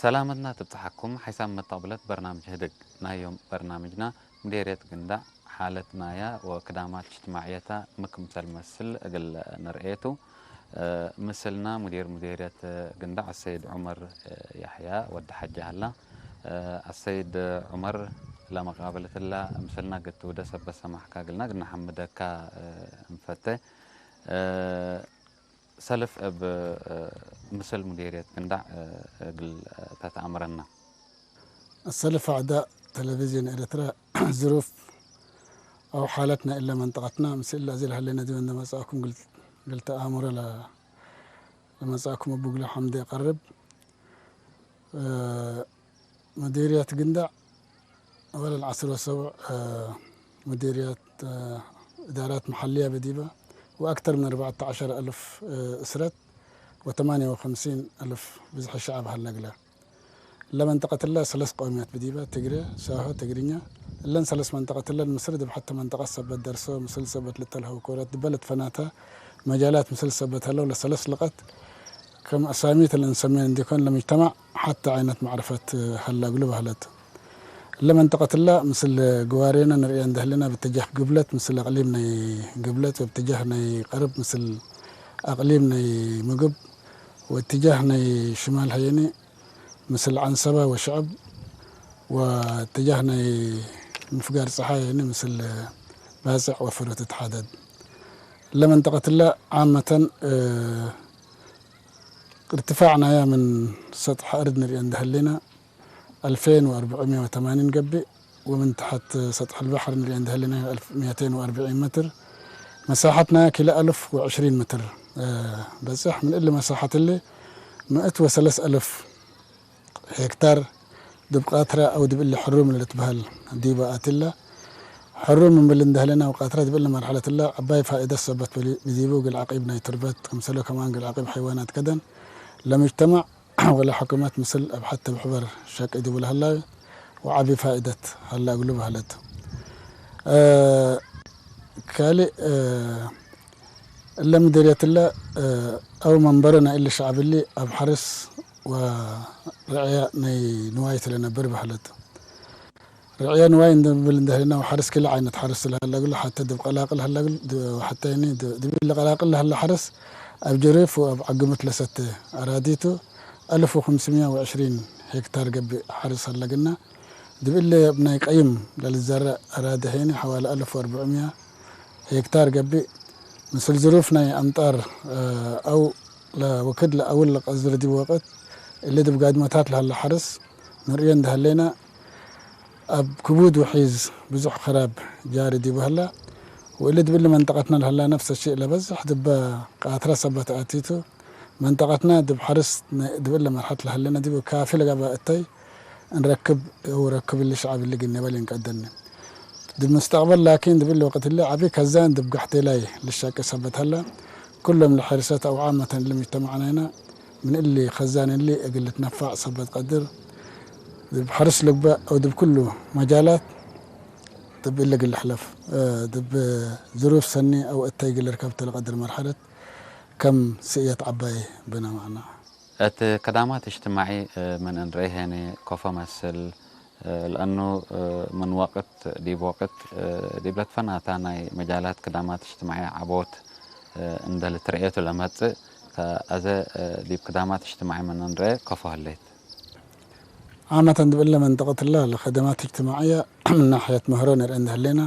ሰላመትና ትብጽሓኩም ሓይሳብ መተቕብለት በርናምጅ ህድግ ናዮም በርናምጅና ሙዴርየት ግንዳዕ ሓለት ናያ ወክዳማት እጅትማዕየታ ምክምሰል መስል እግል ንርእየቱ። ምስልና ሙዲር ሙዴርየት ግንዳዕ ኣሰይድ ዑመር ያሕያ ወዲ ሓጂ ሃላ። ኣሰይድ ዑመር ለመቃበለትላ ምስልና ግትውደ ሰበ ሰማሕካ ግልና ግናሓምደካ እንፈተ። ሰልፍ እብ ምስል ሙዴርየት ግንዳዕ እግል ተተኣምረና። السلف أعداء تلفزيون إريترا ظروف أو حالتنا إلا منطقتنا مثل الذي الحلينا دي عندما سأكون قلت قلت أمر لا لما سأكون أبو قلو حمد يقرب. آه، مديرية قندع أولا عصر وسبع، آه، مديرية، آه، إدارات محلية بديبة وأكثر من أربعة عشر ألف، آه، أسرة وثمانية وخمسين ألف بزح الشعب هالنقلة. ለመንጠቀትለ ሰለስ ቀውምያት ብዲበ ትግሬ፣ ሳሆ፣ ትግርኛ። እለን ሰለስ መንጠቀትለን ምስል ድብ ሐተ መንጠቀት ሰበት ደርሶ ምስል ሰበት ልተልሀው ኮረት ድበለት ፈናተ መጃላት ምስል ሰበት ሀለው ለሰለስ ልቀት ከም አሳሚት ለእንሰሜን እንዲኮን ለምጅተማዕ ሐተ ዓይነት ማዕርፈት ሀላ እግሉ በህለት። እለ መንጠቀትለ ምስል ግዋሬነ ንርእየ እንደህልና ብትጃህ ግብለት ምስል አቅሊም ናይ ግብለት ወብትጃህ ናይ ቀርብ ምስል አቅሊም ናይ ምግብ ወትጃህ ናይ ሽማል ሀየኒ ምስል ዐንሰባ ወሸዕብ ወትጃህ ናይ ምፍጋር ጸሓይ ኒ ምስል ባጽዕ ወፈሮት እትሓደድ። ለመንጠቀትለ ዓመተን እርትፋዕ ናያ ምን ሰጥሕ እርድ ንርእየ እንደህሌና አልፌን ወአርብዕምያ ወተማኒን ገብእ ወምን ተሐት ሰጥሕ አልበሕር ንርእየ እንደህሌና አልፍ ሚእተይን ወአርብዒን መትር። መሳሐት ናያ ኪሎ አልፍ ወዕሽሪን መትር በጽሕ። ምን እሊ መሳሐት እሊ ምእት ወሰለስ አልፍ ሄክታር ድብ ቃትራ አው ድብ እሊ ሕሩም ለልትበሀል ዲበ አትላ። ሕሩም እምብል እንደህለና አው ቃትራ ድብ እሊ መርሐለት እላ ዐባይ ፋኢደት ሰበት ብዲቡ እግል ዐቂብ ናይ ቱርበት ክምሰሎ ከማን እግል ዐቂብ ሐይዋናት ከደን ለምጅተማዕ ወለ ሕኩመት ምስል እብ ሐተ ብሕበር ሸቂ ዲቡ ለሀላዊ ወዐቢ ፋኢደት ሀላ እግሉ በህለት። ካልእ እለ ምድርየትለ አው መንበሮ ናይ እሊ ሸዕብ እሊ አብ ሐርስ ወርዕያ ናይ ንዋይ ትለነብር በህለት። ርዕያ ንዋይ እንብል እንደህልና ወሐርስ ክልእ ዓይነት ሐርስ ለሀላ እግሉ ሐተ ድብ ቀላቅል ሀላ እግሉ ሐተ ድብ ለቀላቅል ለሀላ ሐርስ አብ ጀሪፍ ወአብ ዐግሙት ለሰተ አራዲቱ አልፍ ወክምስምያ ወዕሽሪን ሄክታር ገብእ ሐርስ ሀለግና። ድብ እለ እብ ናይ ቀይም ለልዘረእ አራዲ ሄኒ ሐዋለ አልፍ ወአርብዕምያ ሄክታር ገብእ ምስል ዝሩፍ ናይ አምጣር አው ለወክድ ለአውል ለቀዝር ዲብ ወቅት እሊ ድብ ጋድመታት ለሀለ ሐርስ ንርእዮ እንደሀሌና አብ ክቡድ ውሒዝ ብዙሕ ክራብ ጃሪ ዲቡ ሀላ። ወእሊ ድብ እሊ መንጠቀትና ለሀላ ነፍሰ ሺእ ለበዝሕ ድበ ቃትረ ሰበት አቲቱ መንጠቀትና ድብ ሐርስ ድብ እሊ መርሐት ለሀሌና ዲቡ ካፊ ለገባ እተይ እንረክብ ወረክብ እሊ ሸዐብ እሊ ግኔ በል እንቀደኒ። ድብ ምስተቅበል ላኪን ድብ እሊ ወቅት እሊ ዐቢ ከዛን ድብ ጋሕቴላይ ልሻቄ ሰበት ሀላ። ኩሎም ለሐርሰት አው ዓመተን እሊ ምጅተማዕ ናይና ምን እሊ ከዛን እሊ እግል ልትነፋዕ ሰበት ቀድር ድብ ሐርስ ልግበእ አው ድብ ኩሉ መጃላት ድብ እሊ እግል ልሕለፍ ድብ ዝሩፍ ሰኒ አው እተይ እግል ልርከብ ተለቀድር መርሐለት ከም ስእየት ዐባይ ብነ ማዕና። እት ከዳማት እጅትማዒ ምን እንርኤ ሄነ ኮፎ መስል፣ ለአኑ ምን ወቅት ዲብ ወቅት ዲብ ለትፈናታ ናይ መጃላት ከዳማት እጅትማዒ ዐቦት እንደ ልትርኤቱ ለመጽእ፣ ከአዘ ዲብ ከዳማት እጅትማዒ ምን እንርኤ ኮፎ ህሌት። ዓመተን ድብለ መንጠቀትላ ለከደማት እጅትማዕየ ምን ናሕየት ምህሮ ንርኤ እንደ ህሌና፣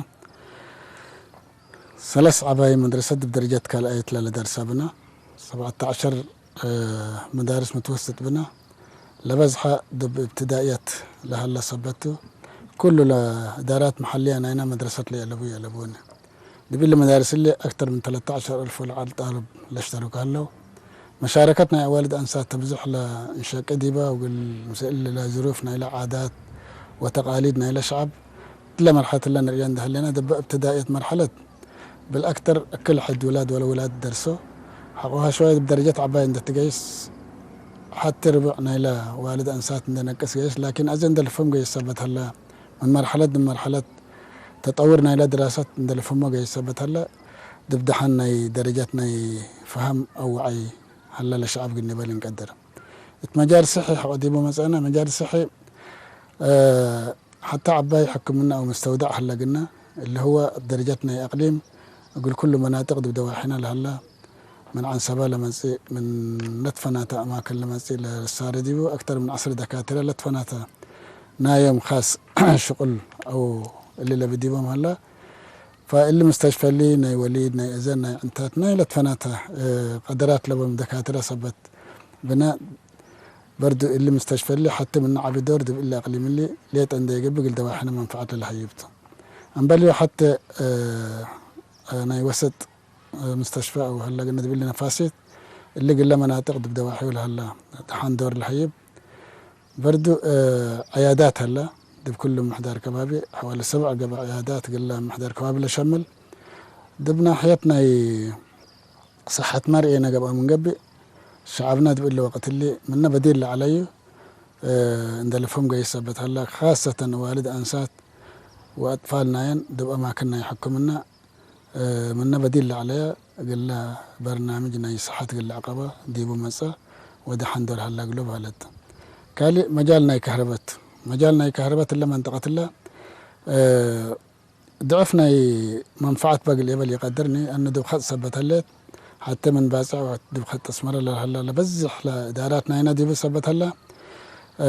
ሰለስ ዐባይ መድረሰት ዲብ ደረጀት ካልአየት ለልደርሰ ብነ፣ ሰብዐተ ዐሸር መዳርስ ምትወስጥ ብነ፣ ለበዝሐ ዲብ እብትዳእየት ለሀለ ሰበት ቱ፣ ኩሉ ለእዳራት መሐልየ ናይና መድረሰት ለየእለቡ የእለቡኒ። ዲብ እሊ መዳርስ እሊ አክተር ምን ተለተ ዐሸር አልፍ ወለዐል ጣልብ ለሽተርኩ ሀለው። መሻረከት ናይ አዋልድ አንሳት ተብዝሕ ለእንሸቂ ዲበ፣ ወግል ምስል ለዝሩፍ ናይለ ዓዳት ወተቃሊድ ናይለ ሸዐብ፣ እትለ መርሐለት እለ ንርእየ እንደ ህሌና፣ ደበ እብትዳእየት መርሐለት ብልአክተር እክል ሕድ ውላድ ወለ ውላድ ደርሶ፣ ሐቆሃ ሸዋይ ዲብ ደረጀት ዐባይ እንደ ትገይስ፣ ሐቲ ርቡዕ ናይለ ዋልድ አንሳት እንደ ነቅስ ገይስ፣ ላኪን አዜ እንደ ልፎም ገይስ ሰበት ሀለ፣ ምን መርሐለት ዲብ መርሐለት ተጠውር ናይለ ድራሰት እንደ ልፍህሞ ገይስ ሰበት ሀለ፣ ዲብ ደሐን ናይ ደረጀት ናይ ፈሀም አው ወዐይ ሀለ ለሸዐብ ግኒ በል እንቀድር። እቲ መጃል ስሒ ኣቐዲሙ መጸና፣ መጃል ስሒ፣ እ፣ ሓታ ዓባይ ሕክምና ኣው መስተውዳእ ሃለግና፣ اللي هو ኣብ ደረጃት ናይ ኣቕሊም፣ እግል ኩሉ መናጥቕ ድብ ደዋሒና ለሃላ፣ ምን ዓንሰባ ለመጽእ፣ ምን ለትፈናተ ኣማክን ለመጽእ ለሳረ ዲቡ፣ ኣክተር ምን ዓስር ደካትረ ለትፈናተ ናዮም ኻስ ሽቁል ኣው እሊ ለብዲቦም ሃላ። ፈእሊ ምስተሽፈሊ ናይ ወሊድ፣ ናይ እዘን፣ ናይ ዕንታት፣ ናይ ለትፈናተ፣ እ፣ ቀደራት ለቦም ደካትረ ሰበት ብና በርዱ እሊ ምስተሽፈሊ ሐቲ ምነ ዐቢ ዶር ድብ እሊ አቅሊም እሊ ሌጠ እንዴ ገብእ እግል ደዋሕነ መንፈዐት ለለሀይብቱ። አምበልዮ ሐቲ፣ እ፣ እ፣ ናይ ወሰጥ፣ እ፣ ምስተሽፈ አው ሀለ ግነ ድብ እሊ ነፋሲት እሊ ግለ መናጥቅ ድብ ደዋሕዩ ለሀላ ደሓን ዶር ለሀይብ። በርዱ፣ እ፣ ዕያዳት ሀለ ድብ ኩሉ ምሕዳር ከባቢ ሐዋሊ ሰብዕ ገብአ ዕያዳት ግለ ምሕዳር ከባቢ ለሸምል ድብ ናሕየት ናይ ሰሓት መርኤ ነገብአ ምንገብእ፣ ሸዐብና ድብእሊ ወቅት እሊ ምነ በዲል ለዐለዩ፣ እ፣ እንደ ልፎም ገይስ ሰበት ሀላ፣ ካሰተን ዋልድ አንሳት ወአጥፋል ናየን ድብ አማክን ናይ ሕክምና፣ እ፣ ምነ በዲል ለዐለየ ግለ በርናምጅ ናይ ሰሓት ግለ ዕቀባ ዲቡ መጸ ወደሐን ዶል ሀላ ግሎ በህለት። ካልእ መጃል ናይ ከህረበት፣ መጃል ናይ ከህረበት እለ መንጠቀት እለ፣ እ፣ ድዕፍ ናይ መንፈዓት በግል ኤበል ይቀድርኒ፣ አነ ድብ ኸጥ ሰበት ሀሌት፣ ሐቴ ምን ባጽዕ ወቅት ድብ ኸጥ አስመረ ለሀላ ለበዝሕ ለእዳራት ናይና ዲቡ ሰበት ሀላ፣ እ፣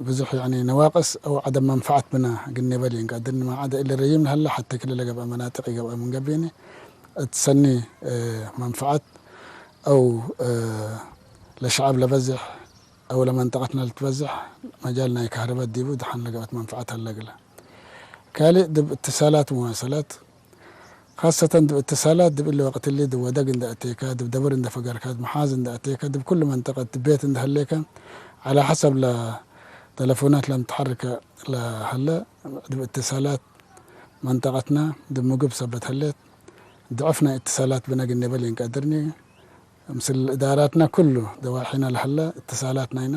ብዙሕ ያኒ ነዋቅስ አው ዐደም መንፈዓት ብና ግኔ በል ይንቀድርኒ፣ ማ ዐደ እሊ ረይም ለሀላ ሐቴ ክለ ለገብአ መናጥቅ ይገብአ ምን ገብእኒ፣ እት ሰኒ፣ እ፣ መንፈዓት አው፣ እ፣ ለሸዐብ ለበዝሕ አው ለመንጠቀትና ልትበዝሕ መጃል ናይ ከህረበት ዲቡ ደሓን ለገብአት መንፈዓት ሀለ ግለ። ካልእ ድብ እትሳላት ወመዋሰላት፣ ካሰተን ድብ እትሳላት ድብ እሊ ወቅት እሊ ድብ ወደግ እንደ አቴካ፣ ድብ ደብር እንደ ፈገርካ፣ ድብ መሓዝ እንደ አቴካ፣ ድብ ኩሉ መንጠቀት ድብ ቤት እንደ ሀሌካ፣ ዐላ ሐሰብ ለተለፎናት ለምትሐርከ ለሀለ፣ ድብ እትሳላት መንጠቀትና ድብ ምግብ ሰበት ሀሌት፣ ድዕፍ ናይ እትሳላት ብነ ግኔ በል ይንቀድርኒ። ምስል እዳራትና ኩሉ ደዋሒና ለሀለ፣ እትሳላት ናይና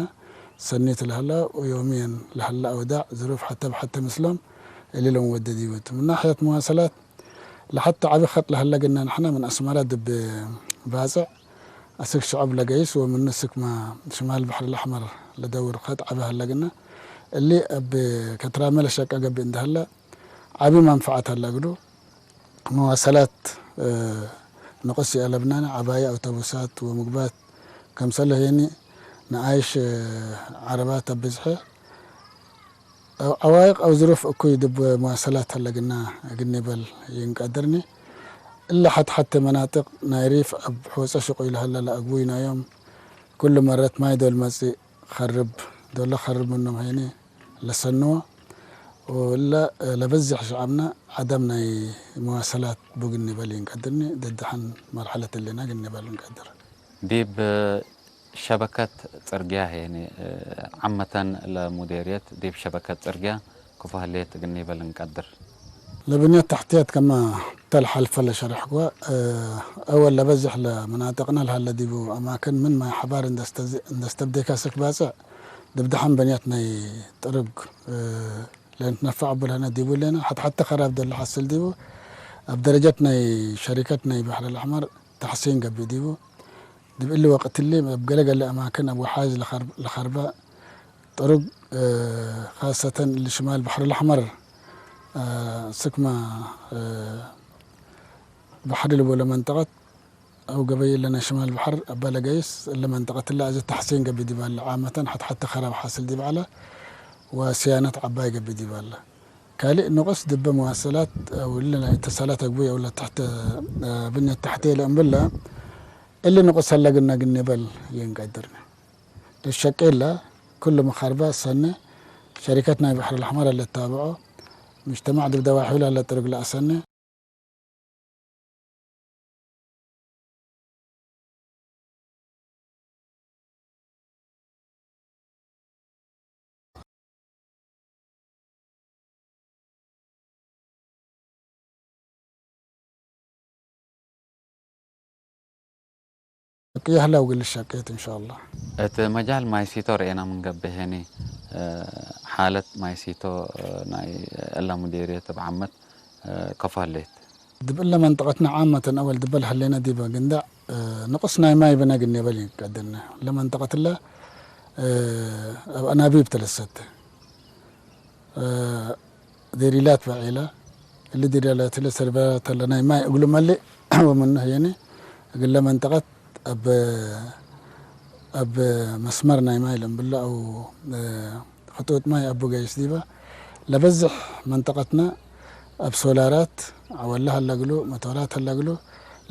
ሰኒት ለሀለ፣ ወዮምየን ለሀለ አውዳዕ ዝሩፍ ሐተ ብሐተ ምስሎም እሊ ለንወደድ ይወቱ። ምን ናሕየት መዋሰላት ለሐተ ዐቢ ኸጥ ለሀለ ግና ንሕና ምን አስመራ ድብ ባጽዕ አስክ ሸዐብ ለገይስ ወምን ስክመ ሽማል በሕር ለአሕመር ለደውር ኸጥ ዐቢ ሀለ ግና እሊ እብ ከትራመ ለሸቀ ገብእ እንደሀለ ዐቢ መንፈዓት ሀለ እግሉ። መዋሰላት፣ እ፣ ንቁስ ይአለብናነ ዐባይ አውቶቡሳት ወምግባት ከምሰለ ሄኒ ነአይሽ፣ እ፣ ዐረባት አብዝሐ አው ዐዋይቅ አው ዝሩፍ እኩይ ድብ መዋሰላት ሀለግና እግኒ በል ይንቀድርኒ። እለ ሐት ሐቴ መናጥቅ ናይ ሪፍ አብ ሖጸ ሽቁይ ለሀለ ለአግቡይ ናዮም ኩሉ መረት ማይ ዶል መጽእ ኸርብ ዶለ ኸርብ ምኖም ሀይኒ ለሰንዎ ወለ ለበዝሕ ሸዐብና ዐደም ናይ መዋሰላት ቡግኒ በል ይንቀድርኒ። ደደሐን መርሐለት እሌና ግኒ በል እንቀድር። ዲብ ሸበከት ጽርግያ ሄኒ፣ ዓመተን ለሙዴርየት ዲብ ሸበከት ጽርግያ ክፉ ህሌት እግኒ በል እንቀድር። ለብንየት ተሕትየት ከመ ተልሐልፈ ለሸረሕክወ፣ አወል ለበዝሕ ለመናጥቅነ ለሀለ ዲቡ አማክን ምን ማይ ሐባር እንደስተብዴከ ስክ ባጽዕ፣ ድብ ደሐን በንየት ናይ ጥርግ ለንትነፈዕ እቡ ለህነ ዲቡ ሌነ፣ ሐት ሐተ ከራብ ዶል ለሐስል ዲቡ፣ አብ ደረጀት ናይ ሸሪከት ናይ በሕር ለአሕመር ተሕሲን ገብእ ዲቡ። ድብ እሊ ወቅት እሊ፣ እብ ገለ ገለ አማክን እብ ወሓይዝ ለኸር-፣ ለኸርበ ጥሩግ፣ እ፣ ካሰተን እሊ ሽማል በሕር ለአሕመር፣ እ፣ ስክመ፣ እ፣ በሕሪ ልቦ ለመንጠቀት፣ አው ገበይ እለ ናይ ሽማል በሕር አበ ለገይስ፣ እለ መንጠቀት እለ አዜ ተሕሲን ገብእ ዲብ አለ፣ ዓመተን ሐት ሐተ ከራብ ሓስል ዲብ ዐለ፣ ወስያነት ዐባይ ገብእ ዲብ አለ። ካልእ ንቁስ ድበ መዋሰላት፣ አው እለ ናይ እተሳላት አግቡይ አው ለተሕተ፣ እ፣ ብንየት ተሕቴ ለእምብለ፣ እሊ ንቁስ ሀለ ግነ ግኔ በል ይንቀድርነ። ለሸቄለ፣ ክሉ መኻርበ ሰኔ፣ ሸሪከት ናይ በሕር ለአሕመር ለታብዖ፣ ምጅተማዕ ድብ ደዋሒሁ ለለ ጥርግ ለአሰኔ። ሸቅየ ህለው እግል ሸቅየት እንሻአላህ። እት መጃል ማይሲቶ ርኤና ምንገብእ ሄኒ፣ እ፣ ሓለት ማይሲቶ፣ እ፣ ናይ እለ ሙዴርየት እብ ዓመት፣ እ፣ ከፎ ህሌት። ድብ እለ መንጠቀትና ዓመተን አወል ድበል ሀሌነ ዲበ ግንዳዕ፣ እ፣ ንቁስ ናይ ማይ ብነ ግኔ በል ይቀድነ። እለ መንጠቀት እለ ኣብ ኣናቢብ ተለሰተ ዴሪላት ባዒላ እሊ ዴሪላት ለሰርበ ተለናይ ማይ እግሉ መልእ ወምንህ የኒ እግለ መንጠቀት ኣብ ኣብ መስመር ናይ ማይ ለምብላ ኣው ክጡጥ ማይ ኣቡ ገይስ ዲባ ለበዝሕ መንጠቀትና ኣብ ሶላራት ዓወላ ሃላግሉ መቶራት ሃላግሉ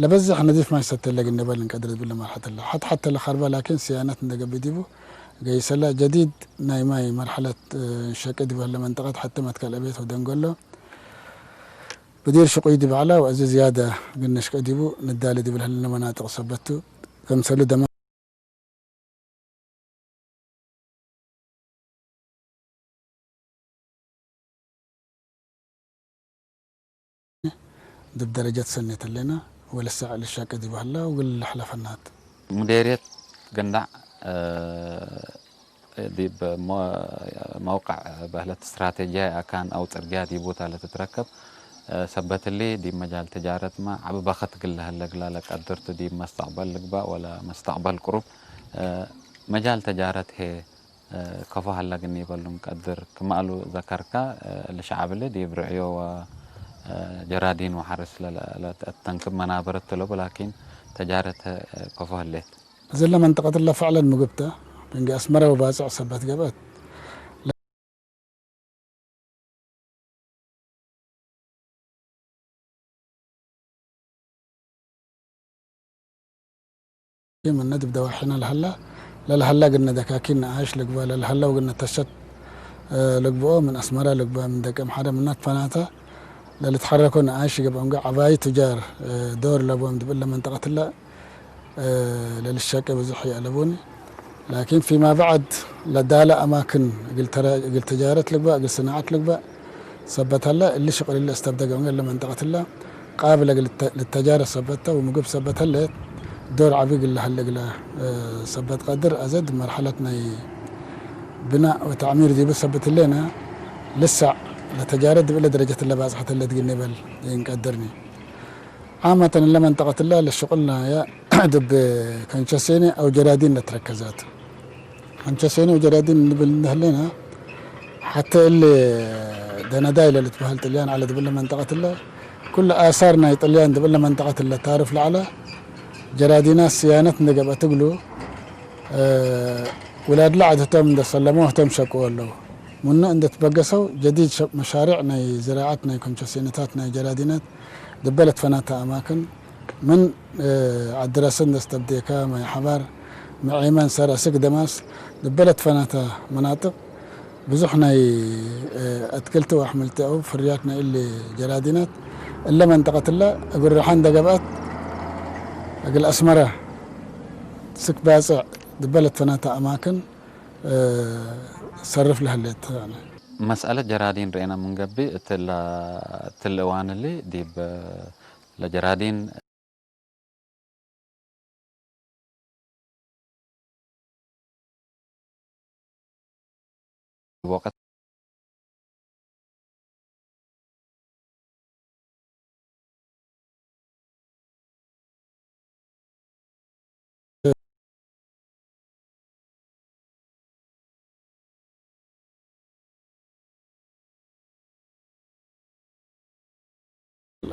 ለበዝሕ ነዚፍ ማይ ሰተ ለግነበል እንቀድር ዝብል መርሐት ኣለ። ሓት ሓተ ለኸርባ ላኪን ስያነት እንደገቢ ዲቡ ገይሰላ ጀዲድ ናይ ማይ መርሐለት ሸቂ ዲበለ መንጠቀት ሓተ መትከል ኣቤት ወደንገሎ ብዲር ሽቁይ ዲባዕላ ወእዚ ዝያደ ግን ነሽቀ ዲቡ ንዳሊ ዲብል ህልነ መናጥቅ ሰበቱ ከምሰሉ ደማ ድብ ደረጀት ሰኔት ኣለና ወለሳዕ ልሻቀ ዲባህላ ውግል ለሕለፈናት። ሙዴርየት ገንዳዕ ዲብ መውቃዕ በህለት ስትራቴጂያ ኣካን ኣው ጽርግያ ዲቡታ ለትትረከብ ሰበትሊ ዲብ መጃል ተጃረትማ ዓቢ በኸት ግለ ህለ ግላ ለቀድርቱ ዲብ መስተቅበል ልግባእ ወላ መስተቅበል ቅሩብ መጃል ተጃረት ሄ ከፎ ሀላ ግን ይበሉም ቀድር ክማእሉ ዘከርካ ልሽዓብሊ ዲብ ርዕዮ ጀራዲን ወሓርስ ለተንክብ መናበረት ትለቡ ላኪን ተጃረት ከፎ ህሌት። እዝለ መንጠቀትለ ፈዕለን ምግብተ ብንጊ ኣስመረ ወባጽዕ ሰበት ገብአት። ምነ ድብ ደዋሒና ለሀላ ለለሀላ ግነ ደካኪን ነኣሽ ልግባ ለለሀላ ወግነ ተሸት ልግብኦ ምን ኣስመራ ልግባ ምን ደቀም ሓደ ምናት ፈናታ ለልትሐረኮ ነኣሽ ይገብኦም ገ ዓባይ ቱጃር ዶር ለቦም ድብል ለመንጠቀትላ ለልሸቀ ብዙሕ የዕለቡኒ ላኪን ፊማ በዕድ ለዳለ ኣማክን እግል ተጃረት ልግባእ እግል ስናዓት ልግባእ ሰበተለ እሊ ሽቅልለ እስተብደገ ወንገ ለመንጠቀትላ ቃብለ ልተጃረ ሰበተ ወምግብ ሰበተለ ዶር ዓቢ ግለ ሀለ ግለ ሰበት ቀድር ኣዘድ መርሐለት ናይ ብናእ ወተዕሚር ዲቡ ሰበት ህሌና ልሳዕ ለተጃረ ድብለ ደረጀት ለባጽሐት ለትግኔበል ይንቀድርኒ ዓመተን ለመንጠቀትላ ለሽቁልና ድብ ከንቸሴኒ ኣው ጀራዲን ለትረከዛት ከንቸሴኒ ወጀራዲን ንብል እንደህለና ሓተ እሊ ደነዳይ ለልትበሃል ጥልያን ዓለ ድብለ መንጠቀትለ ኩሉ ኣሳር ናይ ጥልያን ድብለ መንጠቀትለ ታርፍ ለዓለ ጀራዲና ስያነት እንደገብአ ትግሉ ውላድላ ዓድህቶም እንደሰለሞ ህቶም ሸቅዎ ኣለዉ። ምኖ እንደትበገሰው ጀዲድ መሻርዕ ናይ ዝራዓት ናይ ከንቸሴኒታት ናይ ጀራዲነት ድበለት ፈናታ ኣማክን ምን ዓድረስን ደስተብዴካ ማይ ሓባር ምዔመን ሰረስክ ደማስ ድበለት ፈናተ መናጥቅ ብዙሕ ናይ ኣትክልቲ ወኣሕምልቲ ኣው ፍርያት ናይ እሊ ጀራዲናት እለ መንጠቀትለ እግል ርሓ እንደገብአት እግል ኣስመረ ስክ ባጽዕ ድበለት ፈናተ ኣማክን ሰርፍ ለህሌት። መስአለት ጀራዲን ርኤና ምንገብእ እትለ እዋንሊ ዲብ ለጀራዲን ወቀት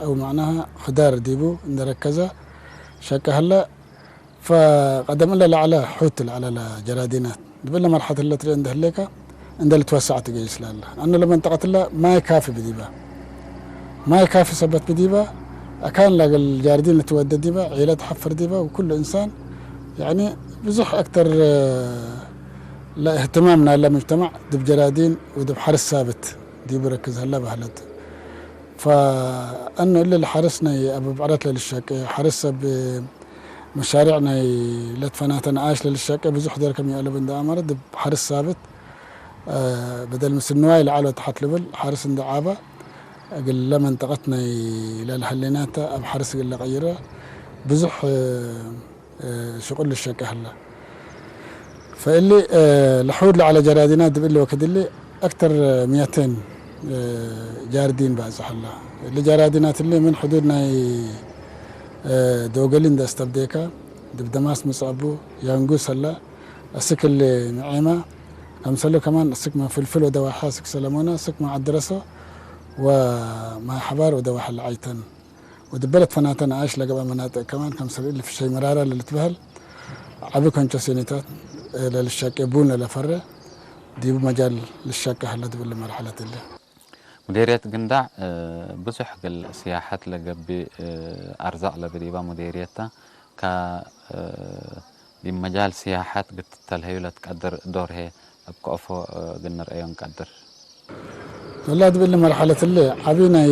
أو معناها خضار ديبو ندركزة شكهلا فقدم إلا لعلى حوت العلى جرادينات دبل مرحلة اللي تري عند هليكا عند اللي توسعت جيس لا أنا لما انتقلت لا ما يكافي بديبا ما يكافي سبت بديبا أكان لا الجاردين اللي تودد ديبا عيلة حفر ديبا وكل إنسان يعني بزح أكتر لا اهتمامنا لا مجتمع دب جرادين ودب حرس ثابت ديبو ركز هلا بهلت فأنه إلا الحرس ني أبو بعرات للشك حرس ب مشاريع ናይ ለትፈናተ ንኣሽ ለልሻቀ ብዙሕ ደር ከም ይኣለቡ እንዳ ኣማረ ድብ ሓርስ ሳብት በደል ምስ ንዋይ ለዓሎ ተሓት ልብል ሓርስ እንዳ ዓባ እግለ መንጠቀት ናይ ለልሃሌናተ ኣብ ሓርስ እግለ ቀይረ ብዙሕ ሽቁል ልሸቀ ህላ ፈእሊ ለሕውድ ለዓለ ጀራዲና ድብል ወክድሊ أكثر ميتين جاردين بازحلا لجرادينات اللي من حدود ناي ዶገሊ እንደ ኣስተብዴካ ድብ ደማስ ምስ ኣቡ ያንጉስ ኣላ እስክ ል ንዔማ ከምሰሉ ከማን እስክ መፍልፍል ወደዋሓ እስክ ሰለሞና እስክ ማዕድረሶ ወማይ ሓባር ወደዋሓ ለዓይተን ወድበለት ፈናተ ንኣሽ ለገብኣ መናጥቅ ከማን ከምሰሉ ልፍሸይ መራራ ለልትበህል ዓቢ ኮንቸ ሲኒታት ለልሻቄ ቡን ለለፈረ ዲቡ መጃል ልሻቄ ሃለ ድብል መርሓለት እለ። ሙዴርየት ግንዳዕ ብዙሕ ግል ስያሐት ለገቢ ኣርዛቅ ለብዲባ ሙዴርየታ ካ ዲብ መጃል ስያሐት ግትተልሀዩ ለትቀድር ዶርሄ እብ ከኦፎ ግንርአዮ እንቀድር። ወላ ድብል መርሐለት እለ ዓቢ ናይ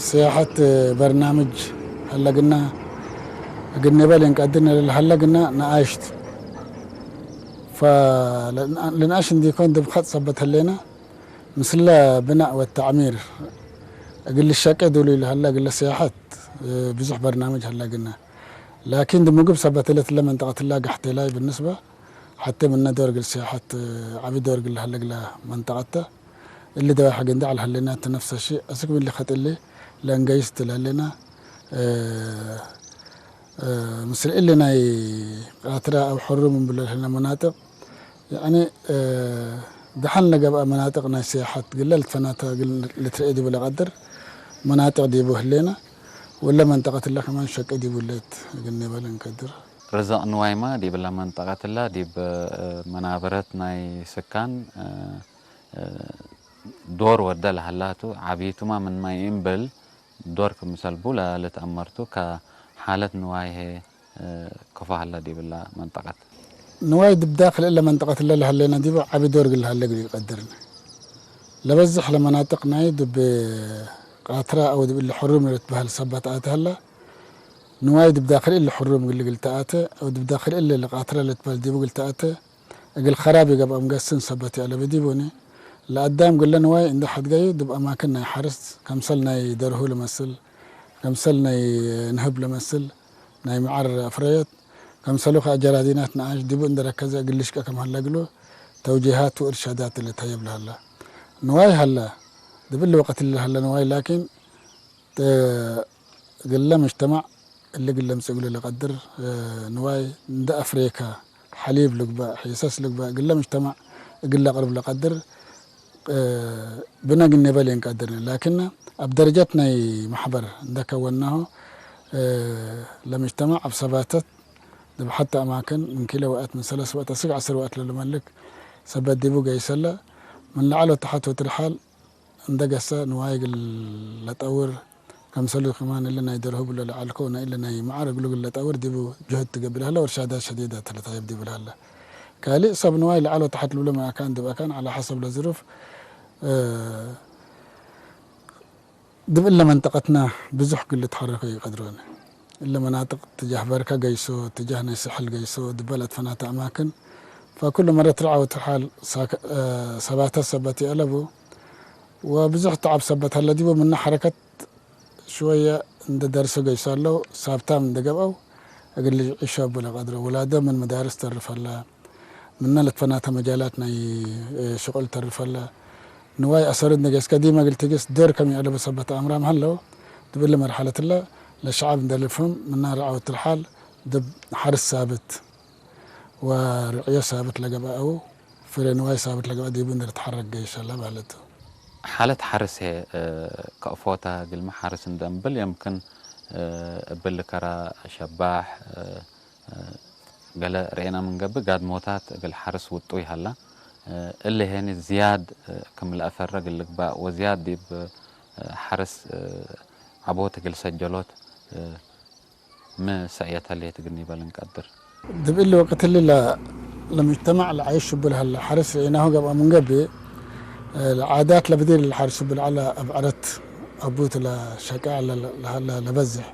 ስያሐት በርናምጅ ሀለግና እግል ኔበል እንቀድር ነለል ሀለግና ነኣሽት ፈ ልንኣሽ እንዲኮን ድብ ኸጥ ሰበት ህሌና ምስለ ብናእ ወተዕሚር እግል ልሸቄ ዱሉይ ለሀለ እግለ ስያሐት ብዙሕ በርናምጅ ሀለግና። ላኪን ድምግብ ሰበት እለት ለመንጠቀትላ ጋሕቴላይ ብንስበ ሐቴ ምነ ዶር እግል ስያሐት ዓቢ ዶር እግል ለሀለ እግለ መንጠቀተ እሊ ደዋሐ ግንዳዕ ለሀሌና ተነፍሰ ሺ እስክ ምን ልኸጥ እሊ ለእንገይስ ትለሌና ምስል እሊ ናይ ቃትራ አው ሕሩም እንብሎ ለሀሌና መናጥቅ ያኒ ደሐን ለገብአ መናጥቅ ናይ ስያሐት ግለ ልትፈናተ እግል ልትርኤ ዲቡ ለቀድር መናጥቅ ዲቡ ህሌና ወለ መንጠቀት እለ ከማን ሸቂ ዲቡ ለት እግል ኔበል እንከድር። ርዘቅ ንዋይማ ዲብላ መንጠቀትላ ዲብ መናበረት ናይ ስካን ዶር ወደ ለሀላቱ ዓብይቱማ ምን ማይ እምብል ዶር ክምሰልቡ ለልትአመርቱ ከሓለት ንዋይ ሄ ከፎ ሀላ ዲብላ መንጠቀት። ንዋይ ድብ ዳክል እለ መንጠቀት እለ ለሀሌና ዲቡ ዓቢ ዶር እግል ለሀለ እግል ኢቀድርነ። ለበዝሕ ለመናጥቅ ናይ ድብ ቃትራ አው ድብ እለ ሕሩም ለልትበሀል ሰበት አተ ሀላ ንዋይ ድብ ዳክል እለ ሕሩም እግል እግል ተአተ አው ድብ ዳክል እለ ለቃትራ ለልትበሀል ዲቡ እግል ተአተ እግል ከራብ ይገብአም ገስን ሰበት ይአለበ ዲቡኒ። ለአዳም ግለ ንዋይ እንደ ሐድገዩ ድብ አማክን ናይ ሐርስ ከምሰል ናይ ደርሁ ለመስል ከምሰል ናይ ንህብ ለመስል ናይ መዓር አፍረዮት ከምሰሉ ከአ ጀራዲናት ነኣሽ ዲቡ እንደ ረከዘ እግል ልሽቀ ከም ሀለ እግሉ ተውጂሃት ወእርሻዳት ለተህየብ ለሀለ ንዋይ ሀለ። ድብ እሊ ወቀት እሊ ለሀለ ንዋይ ላኪን ግለ ምጅተማዕ እሊ ግለ ምጽእ እግሉ ለቀድር ንዋይ እንደ አፍሬከ ሐሊብ ልግበእ ሒሰስ ልግበእ ግለ ምጅተማዕ እግል ለቅርብ ለቀድር ብነ ግኔበል የንቀድርነ ላኪን አብ ደረጀት ናይ ማሕበር እንደ ከወናሆ ለምጅተማዕ አብ ሰባተት ድብ ሐተ አማክን ምን ኪሎ ወአት ምን ሰለስ ወአት እስክ ዐስር ወአት ለልመልክ ሰበት ዲቡ ገይሰለ ምን ለዐል ወተሐት ወትርሓል እንደ ገሰ ንዋይ እግል ለጠውር ከምሰሉ ከማን እሊ ናይ ደርሁ ብሎ ለዐልኮ ናይ እሊ ናይ መዓር እግሉ እግል ለጠውር ዲቡ ጅሁድ ትገብር ለሀለ ወርሻዳት ሸዲደት ለታይብ ዲቡ ለሀለ። ካልእ ሰብ ንዋይ ለዐል ወተሐት ልብሎ ምን አካን ድብ አካን ዐለ ሐሰብ ለዝሩፍ ድብ እለ መንጠቀትና ብዙሕ እግል ልትሐረኮ ኢቀድሮነ። እለ መናጥቅ ትጃህ በርከ ገይሶ ትጃህ ናይ ስሕል ገይሶ ድበል አትፈናተ አማክን ፈኩሉ መረት ርዐ ወትርሓል ሰባተ ሰበት ይአለቡ ወብዙሕ ተዓብ ሰበት ሀለ ዲቡ ምነ ሐረከት ሽወየ እንደ ደርሶ ገይሶ አለው ሳብታም እንደ ገብአው እግል ልዕሾ እቡ ለቀድሮ ውላዶ ምን መዳርስ ተርፍ ሀለ። ምነ ለትፈናተ መጃላት ናይ ሽቁል ተርፍ ሀለ። ንዋይ አሰሩ እንደ ገይስከ ዲመ እግል ትግስ ዶር ከም ይአለቡ ሰበት አምራም ሀለው። ድብ እሊ መርሐለት እለ ለሸዐብ እንደ ልፍሁም ምነ ርዐ ወትርሓል ድብ ሐርስ ሳብት ወርዕዮ ሳብት ለገብአ አው ፍሬ ንዋይ ሳብት ለገብአ ዲቡ እንደ ልትሐረክ ገይሽ ሀለ ማለት ቱ። ሐለት ሐርስ ሄ ከእፎተ ግልሚ ሐርስ እንደ እምብል የምክን እብል ከራ ሸባሕ ገለ ርኤና ምንገብእ ጋድሞታት እግል ሐርስ ውጡይ ሀላ። እሊ ሄኒ ዝያድ ክም ለአፈረ እግል ልግባእ ወዝያድ ዲብ ሐርስ ዐቦት እግል ሰጀሎት ሚ ሰእየት ህሌት እግል ኒበል እንቀድር። ድብ እሊ ወቅት እሊ ለምጅተማዕ ለዓይሽ እቡ ለሀለ ሐርስ ርኤናሁ ገብአ ምንገብእ ለዓዳት ለብዲር ለሐርስ እቡ ለዐለ አብዐረት አቡት ለሸቄዕ ለሀለ ለበዝሕ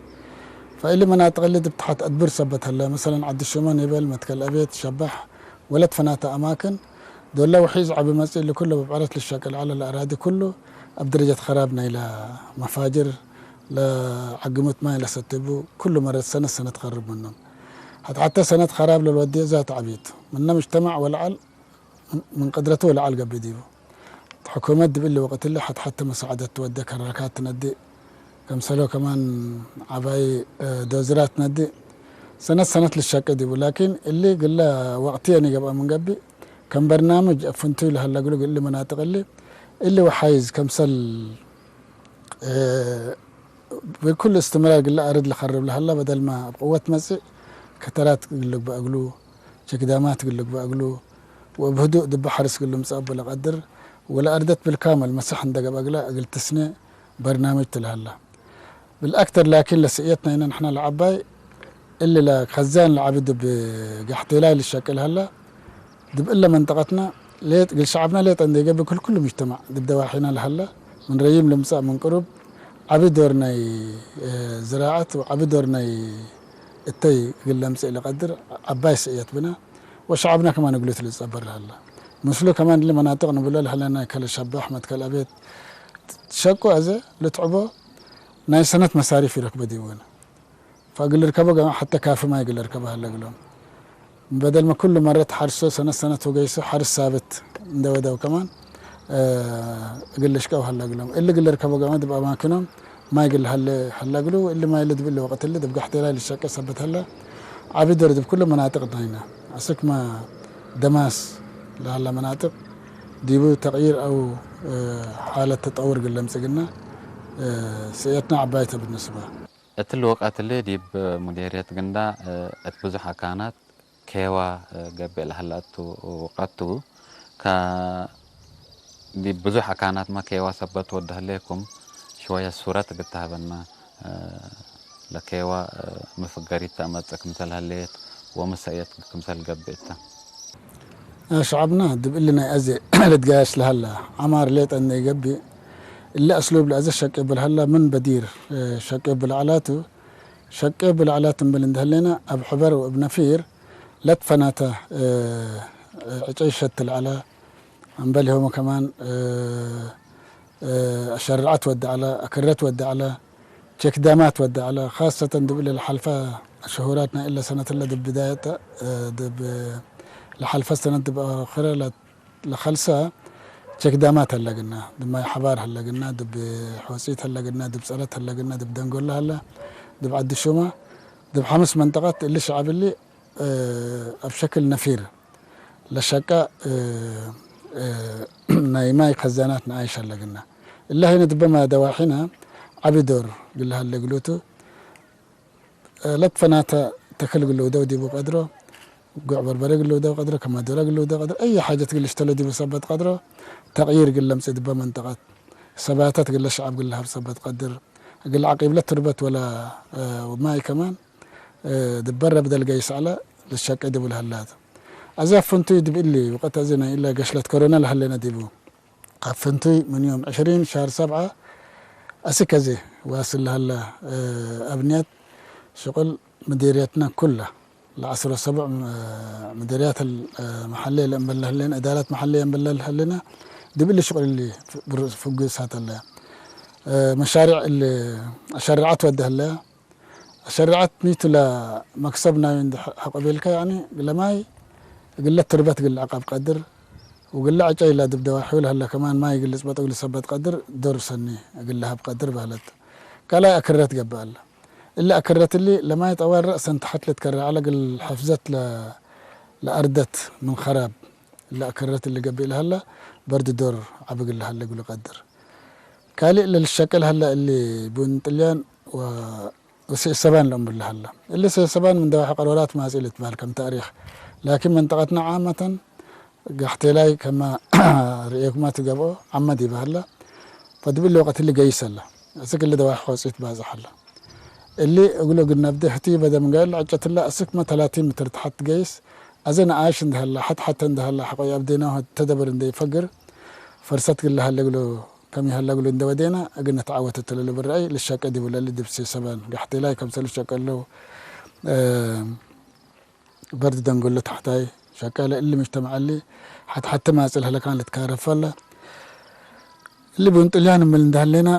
ፈእሊ መናጥቅ እሊ ድብ ተሐት አድብር ሰበት ሀለ፣ መሰለን ዐዲ ሽሞን ይበል፣ መትከል አቤት፣ ሸባሕ፣ ወለት ፈናተ አማክን፣ ዶለ ውሒዝ ዐቢ መጽእ እሊ ኩሉ ብብዕረት ልሸቅል ዐለ ለአራዲ ኩሉ አብ ደረጀት ከራብ ናይለ መፋጅር ለዐግሙት ማይ ለሰትቡ ኩሉ መረት ሰነት ሰነት ከርብ ምኖም። ሐት ሐተ ሰነት ከራብ ለልወድየ ዛት ዐቢቱ ምነ ምጅተማዕ ወለዐል ምን ቅድረቱ ወለዐል ገብእ ዲቡ። ሕኩመት ዲብ እሊ ወቅት እሊ ሐት ሐተ መሳዕደት ትወዴ ከረካት ትነድእ፣ ከምሰሎ ከማን ዐባይ ዶዝራት ትነድእ፣ ሰነት ሰነት ልሸቂ ዲቡ፣ ላኪን እሊ ግለ ወቅትየን ይገብአ ምንገቢ ከም በርናምጅ አፍንቱ ይልሃላ ግሉ እሊ መናጥቅ እሊ እሊ ወሓይዝ ከምሰል ብኩሉ እስትምራር ግለ አርድ ልኸርብ ለሃላ በደልማ ኣብ ቅወት መጽእ ከተራት ግልግበ እግሉ ቸክዳማት ግልግበ እግሉ ወብህዱእ ድበ ሓርስ ግሉ ምጽእ አቦ ለቀድር ወለአርደት ብልካመል መሰሕ እንደገብ እግላ እግል ትስነ በርናምጅ ትልሃላ። ብልአክተር ላኪን ለስእየትና ኢና ንሕና ለዓባይ እሊ ለከዛን ለዓቢ ድብ ጋሕቴላይ ልሸቅል ሃላ ድብ እለ መንጠቀትና ሌጥ ግል ሸዓብና ሌጠ እንደ ይገብእ ክል ኩሉ ሙጅተማዕ ድብ ደዋሒና ለሃላ ምን ረይም ልምጻእ ምን ቅሩብ ዓቢ ዶር ናይ ዝራዓት ወዓቢ ዶር ናይ እተይ እግል ለምጽእ ለቀድር ዓባይ ስእየት ብና ወሸዓብና ከማን እግሉ ትልጸበር ለሃላ ምስሉ ከማን እሊ መናጥቅ ንብሎ ለሃለና ከለ ሸባሕ መትከል አቤት ሸቁ አዘ ልትዕቦ ናይ ሰነት መሳሪፍ ይረክበ ዲወነ። ፈእግል ርከቦ ገማ ሐተ ካፊ ማይ እግል ርከቦ ሀለ እግሎም። በደልመ ኩሉ መረት ሐርሶ ሰነት ሰነት ወገይሶ ሐርስ ሳብት እንደ ወደው ከማን እግል ልሽቀው ሀለ እግሎም። እሊ እግል ርከቦ ገማ ድብ አማክኖም ማይ እግል ሀለ ሀለ እግሉ እሊ ማይ እሊ ድብ እሊ ወቅት እሊ ድብ ጋሕቴ ላይ ልሸቀ ሰበት ሀለ። ዓቢ ዶር ድብ ኩሉ መናጥቅ ናይና። አስክመ ደማስ ለሀለ መናጥቅ ዲቡ ተቅይር አው ሓለት ተጠውር እግል ለምጽእ ግና ስእየትና ዓባይ ተ ብንስባ። እትሊ ወቀትሊ ዲብ ሙዴርየት ግንዳ እት ብዙሕ አካናት ኬዋ ገብእ ለሀላ እቱ ወቀቱ ከ ዲብ ብዙሕ አካናትመ ኬዋ ሰበት ወደህሌኩም ሽወየ ሱረት እግል ተሀበና ለኬዋ ምፍገሪት ተአመጽእ ክምሰል ሀሌት ወምሰእየት ክምሰል ገብእ እተ። ሸዐብና ድብ እሊ ናይ አዜ ልትጋየሽ ለሀላ ዐማር ሌጠ እንዴ ገብእ፣ እሊ አስሉብ ለአዜ ሸቄ ብልሀላ ምን በዲር ሸቄ ብልዐላቱ፣ ሸቄ ብልዐላት እምብል እንዴ ህሌና፣ እብ ሕበር ወእብ ነፊር ለትፈናተ ዕጨይ ሸት ለዐለ፣ እምበል ሆመ ከማን አሸርዐት ወደ ዐለ፣ አክረት ወደ ዐለ፣ ቼክ ዳማት ወደ ዐለ። ካሰተን ድብ እለ ለሐልፈ ሸሁራት ናይ እለ ሰነት እለ ድብ ብዳየት፣ ድብ ለሐልፈ ሰነት ድብ አዋኽረ ለከልሰ ቼክ ዳማት ሀለግና፣ ድብ ማይ ሐባር ሀለግና፣ ድብ ሖጺት ሀለግና፣ ድብ ጸረት ሀለግና፣ ድብ ደንጎለ ሀለ፣ ድብ ዐዲ ሹመ፣ ድብ ሐምስ መንጠቀት እሊ ሸዐብ እሊ እብ ሸክል ነፊር ለሸቀ ናይ ማይ ከዛናት ነኣይሽ ሀለግና። እለ ሀይነ ድበ መደዋሒነ ዐቢ ዶር ግለ ሀለ እግሉቱ። ለትፈናተ ተክል ግልውደው ዲቡ ቀድሮ፣ ጉዕ በርበረ ግልውደው ቀድሮ፣ ከማዶረ ግልውደው ቀድሮ፣ አይ ሓጀት ግል ሽተሎ ዲቡ ሰበት ቀድሮ፣ ተቅይር ግል ለምጽእ ድበ መንጠቀት፣ ሰባተት ግለ ሸዐብ ግል ለሀብ ሰበት ቀድር፣ እግል ዐቂብለ ትርበት ወለ ማይ ከማን ድበረ ብደል ገይስ ዐለ ልሸቄ ዲቡ ለሀላት። አዜ አፍንቱይ ድብ እሊ ወቀት አዜ ናይ እለ ገሽለት ኮሮና ለሀሌነ ዲቡ። አፍንቱይ ምን ዮም ዕሽሪን ሻር ሰብዐ አስክ አዜ ዋስል ለሀለ አብንያት ሽቁል ምዲርየትና ኩላ ለዐስሮ ሰቡዕ ምዲርያት መሐሌ ለእንበል ለህሌነ፣ እዳላት መሐሌ እንበል ለህሌነ፣ ድብ እሊ ሽቁል እሊ ፍጉሳት ሀለ። መሻሪዕ እሊ አሸርዐት ወደ ሀለ። አሸርዐት ኒቱ ለመክሰብ ናዩ እንዲ ሐቆ ቤልከ፣ ያኒ፣ ግለ ማይ፣ ግለ ትርበት ግለ ዐቃብ ቀድር፣ ወግለ ዐጨይ ለድብ ደዋሒው ለሀለ ከማን ማይ ግል ጽበጥ ግል ሰበት ቀድር፣ ዶር ሰኒ ግለ ሀብ ቀድር በህለት። ካልኣይ አክረት ገብእ አለ። እሊ አክረት እሊ ለማይ ጠዋል ረእሰን ተሐት ልትከረ ዐለ ግል ሐፍዘት ለ-፣ ለአርደት ምን ኸራብ እሊ አክረት እሊ ገብእ ለሀለ በርድ ዶር ዐቢ ግል ሀለ ግሉ ቀድር። ካልእ ለልሸቅል ሀለ እሊ ቡን ጥልያን ወ-፣ ወስእሰባን ለእምብል ለሀለ። እሊ ስእሰባን ምን ደዋሒ ቀርወላት ማጽእ ልትበህል ከም ተእሪኽ። ላኪን መንጠቀትና ዓመተን ጋሕቴላይ ከመ ርእየኩማ ትገብኦ ዐመ ዲበ ሀለ። ፈድብል ወቀት እሊ ገይስ ሀለ። እስክ እሊ ደዋሒ ሖጺት ባጽሕ ሀለ። እሊ እግሉ እግል ነብደ ህቲ በደ ምንገል ዕጨትለ እስክ መ ተላቲን ምትር ተሐት ገይስ። አዜ ነኣይሽ እንደ ሀለ፣ ሐት ሐተ እንደ ሀለ፣ ሐቆ የአብዴናሁ ተደብር እንደ ይፈግር። ፈርሰት ግለ ሀለ እግሉ ከም ይሀለ እግሉ እንደ ወዴና፣ እግል ነተዓወት እትለሉ ብረአይ ልሸቀ ዲቡ ለሊ ድብሲ ሰበን። ጋሕቴላይ ከምሰ ልሸቀ ለው፣ በርድ ደንጎሎ ታሕታይ ሸቀለ እሊ ምጅተማዕ እሊ ሐት ሐተ ማጽእ ለሀለ ካን ልትካረፍ አለ። እሊ ቡን ጥልያን እምብል እንደ ሀሌና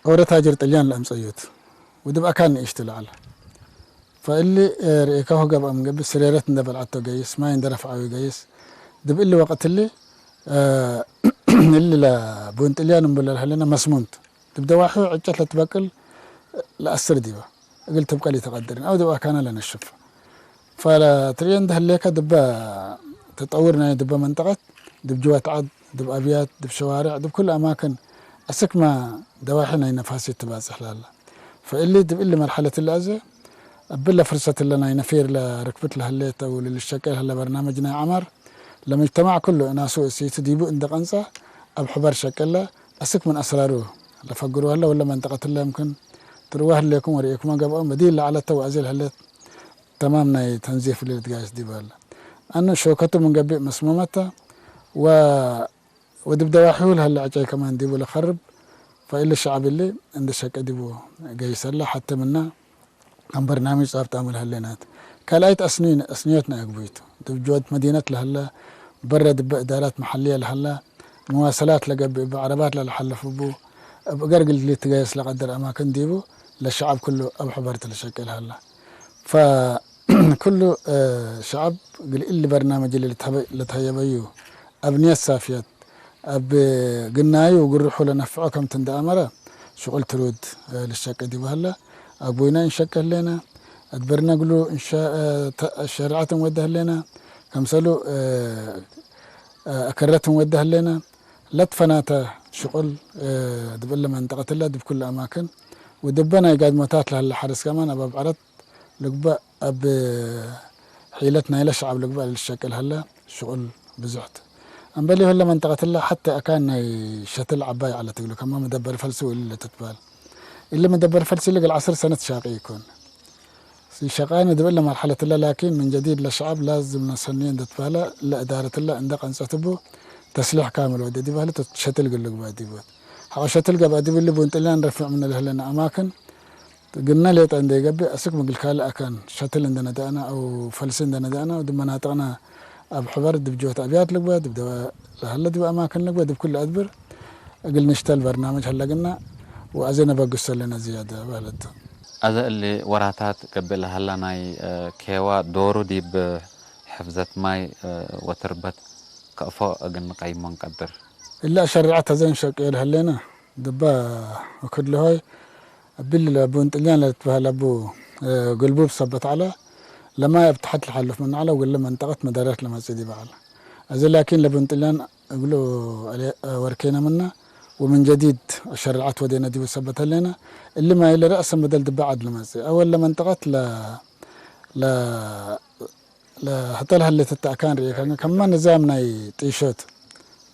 ኦረ ታጅር ጥልያን ለአምጸዩት ወድብ አካን ንእሽት ለዐለ። ፈእሊ ርእካሁ ገብአ ምን ገብእ ስሬረት እንደ በልዐቶ ገይስ፣ ማይ እንደ ረፍዓዊ ገይስ። ድብ እሊ ወቅት እሊ እሊ ለቡን ጥልያን እምብል ለሀሌና መስሙንት ድብ ደዋሒ ዕጨት ለትበቅል ለአስር ዲበ። እግል ትብቀል ይተቀድርን፣ አው ድብ አካና ለነሽፍ። ፈትርእየን ደህሌከ ድበ ተጠውር ናይ ድበ መንጠቀት፣ ድብ ጅወት ዐድ፣ ድብ አብያት፣ ድብ ሸዋርዕ፣ ድብ ኩሉ አማክን አስክመ ደዋሒ ናይ ነፋሲት ትባጽሕ ላለ። ፈእሊ ድብ እሊ መርሐለት እሊ አዜ፣ እብለ ፍርሰት እለ ናይ ነፊር ለርክብት ለህሌት አው ልልሸቄ ለህለ በርናመጅ ናይ ዐማር፣ ለመጅተማዕ ኩሉ እናሱ እሲቱ ዲቡ እንደ ቀንጸ፣ አብ ሕበር ሸቄለ አስክ ምን አስራሩ ለፈግሩ ህለ ወለ መንጠቀት እለ እምክን ትርዋ ህሌኩም ወርኤኩመ ገብአም በዲል ለዐለተ ወአዜ ለህሌት ተማም ናይ ተንዚፍ እሊ ልትጋየስ ዲቡ ህለ። አኑ ሸውከቱ ምን ገብእ መስመመተ ወ-፣ ወድብ ደዋሒሁ ለህለ ዕጨይ ከማን ዲቡ ለኸርብ ፈእሊ ሸዐብ እሊ እንደ ሸቄ ዲቡ ገይሰለ ሐቴ ምና ከም በርናሚጅ ጻብጣሙ ለህሌናት። ካልኣይት አስኒ-፣ አስንዮት ናይ አግቡይቱ። ድብ ጅወት መዲነት ለህለ፣ በረ ድበ እዳራት መሐልየ ለህለ፣ መዋሰላት ለገብእ እብ ዐረባት ለለሐልፍ እቡ፣ እብ እገር ግል ልትገየስ ለቀድር አማክን ዲቡ፣ ለሸዐብ ኩሉ አብ ሕበርት ለሸቄ ለህለ። ፈ-፣ ኩሉ፣ እ፣ ሸዐብ ግል እሊ በርናመጅ እሊ ልትሀበ-፣ ልትሀየበዩ፣ አብ ንየት ሳፍየት፣ አብ ግናዩ ግርሑ ለነፍዖ ከምቲ እንደ አመረ ሽቁል ትሩድ፣ እ፣ ልሸቀ ዲቡ ሀለ። አግቡይና እንሸቀ ህሌና፣ አድበርና ግሉ እንሸ-፣ እ፣ ተ-፣ ሸሪዐት እንወደ ህሌና፣ ከምሰሉ፣ እ፣ እ፣ አከረት እንወደ ህሌና። ለትፈናተ ሽቁል፣ እ፣ ድብለ መንጠቀትለ ድብ ኩሉ አማክን ወድበ ናይ ጋድሞታት ለሀለ ሐርስ ከማን አብ አብዐረት ልግበእ እብ ሒለት ናይለ ሸዐብ ልግበእ ለልሸቅል ሀለ ሽቁል ብዙሕት። እምበል ይህለ መንጠቀትለ ሐቴ አካን ናይ ሸትል ዐባይ ዐለት እግሉ፣ ከማ መደበር ፈልሲ ወእሊ ለትትበህል። እሊ መደበር ፈልሲ እሊ እግል ዐስር ሰነት ሻቂ ኢኮን። ሸቃኒ ድብለ መርሐለትለ ላኪን ምን ጀዲድ ለሸዐብ ላዝም ነሰንዮ እንደ ትበህለ ለእዳረትለ እንደ ቀንጸት እቡ ተስሊሕ ካምል ወደ ዲበህለ ሸትል እግል ልግበእ ዲቦት። ሐቆ ሸትል ገብአ ዲብሊ ቡን ጥልያን ረፍዕ ምን ለህለነ አማክን ግነ ሌጠ እንዴ ገብእ፣ አስክ ምግል ካልእ አካን ሸትል እንደ ነደአና አው ፈልሲ እንደ ነደአና፣ ድብ መናጥቅና አብ ሕበር፣ ድብ ጅወት አብያት ልግበ፣ ድብ ደወ ለሀለ ድብ አማክን ልግበ፣ ድብ ኩሉ አድብር እግል ንሽተል በርናምጅ ሀለግና ወአዜ ነበግሶ ለነ ዝያደ በህለቱ። አዘ እሊ ወራታት ገብእ ለሀላ ናይ፣ እ፣ ኬዋ ዶሩ ዲብ ሕፍዘት ማይ፣ እ፣ ወትርበት ከእፎ እግል ንቀይሞ እንቀድር። እሊ አሸሪዐት አዘ እንሸቅዮ ለሀሌነ፣ ድባ ወክድ ለሆይ እብሊ ለቡን ጥልያን ለልትበህል አቡ፣ እ፣ ግልቡብ ሰበት ዐለ፣ ለማይ እብ ተሐት ለሐልፍ ምን ዐለ፣ ወግለ መንጠቀት መዳርያት ለመጽእ ዲበ ዐለ። አዜ ላኪን ለቡን ጥልያን እግሉ አለ፣ እ፣ ወርኬነ ምነ፣ ወምን ጀዲድ አሸሪዐት ወዴነ ዲቡ ሰበት ህሌነ፣ እሊ ማይ ለረአሰ መደል ድበ ዐድ ለመጽእ። አወል ለመንጠቀት ለ-፣ ለ-፣ ለህተ ለሀሌት እተ አካን ርኤ ከ-፣ ከማ ንዛም ናይ ጢሾት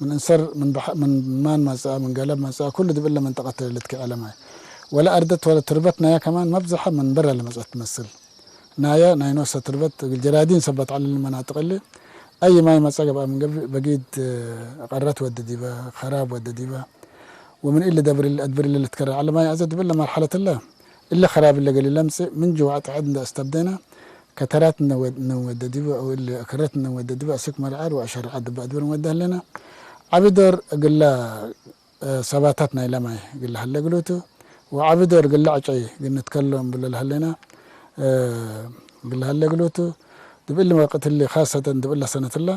ምን እንሰር ምን በሐ-፣ ምን ማን መጽአ፣ ምን ገለብ መጽአ፣ ኩሉ ድብለ መንጠቀት ልትክዐለ ማይ። ወለ አርደት ወለ ትርበት ናያ ከማን መብዝሐ ምን በረ ለመጽአት ትመስል። ናያ ናይ ኖሰ ትርበት እግል ጀራዲን ሰበት ዐለ መናጥቅ እሊ አይ ማይ መጽአ ገብአ ምን ገብእ በጊድ ቀረት ወደ ዲበ፣ ከራብ ወደ ዲበ። ወምን እሊ ደብር እሊ አድብር እሊ ልትከረ ዐለ ማይ አዘ ድብለ መርሐለት እለ እሊ ከራብ እለ ገሊ ለምጽእ ምን ጅዋዕ ጥዕድ እንደ አስተብደና ከተራት እነ ወድ-፣ እነ ወደ ዲበ አው እሊ አከረት እነ ወደ ዲበ አስክ መርዓር ወአሸርዓ ድበ አድብር እንወደ ህለና። ዐቢ ዶር እግላ፣ እ፣ ሰባታት ናይ ለማይ እግላ ህለ እግሉቱ ወዐቢ ዶር እግላ ዕጨይ ግንትከሎም ብለ ለህለና፣ እ፣ እግላ ህለ እግሉቱ ድብሊ ወቅት እሊ ካሰተን ድብለ ሰነት እላ